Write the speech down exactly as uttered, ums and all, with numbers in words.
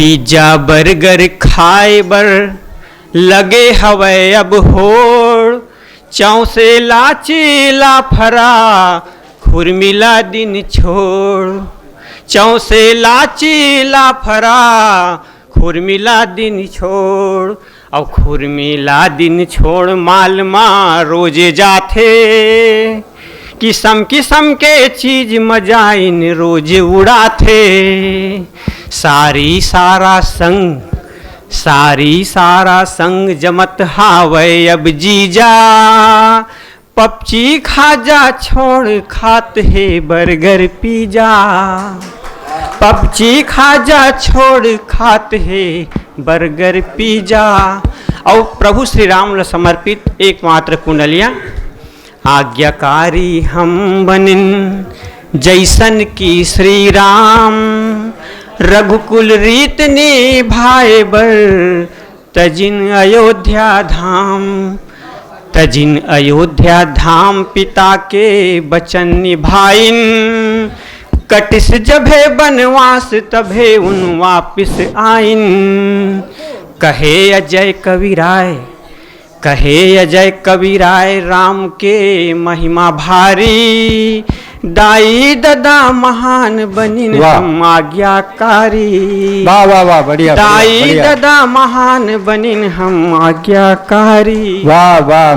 Pizza burger खाए बर लगे हवय अब होड़। चौसे लाची लाफरा खुरमिला दिन छोड़। चौसे लाची लाफरा खुरमिला दिन छोड़। अउ खुरमिला दिन छोड़ माल मा रोजे जाथे। किसम किसम के चीज मजाइन रोज उड़ाथे। सारी सारा संग सारी सारा संग जमत हावय अब जीजा। पपची खाजा छोड़ खात हे बर्गर पिज्जा। पपची खाजा छोड़ खात हे बर्गर पिज्जा। अउ प्रभु श्री राम ल समर्पित एकमात्र कुंडलिया। आज्ञाकारी हम बनिन जैसन की श्री राम। रघुकुल रीत निभाए बर तजिन अयोध्या धाम। तजिन अयोध्या धाम पिता के बचन निभाइन। कटिस जभे बनवास तभे उन वापिस आइन। कहे अजय कविराय कहे अजय कविराय राम के महिमा भारी। दाई ददा महान बनिन वाह। हम आज्ञाकारी। वाह वाह वाह बढ़िया बढ़िया, दाई बढ़िया। ददा महान बनिन हम आज्ञाकारी। वाह वाह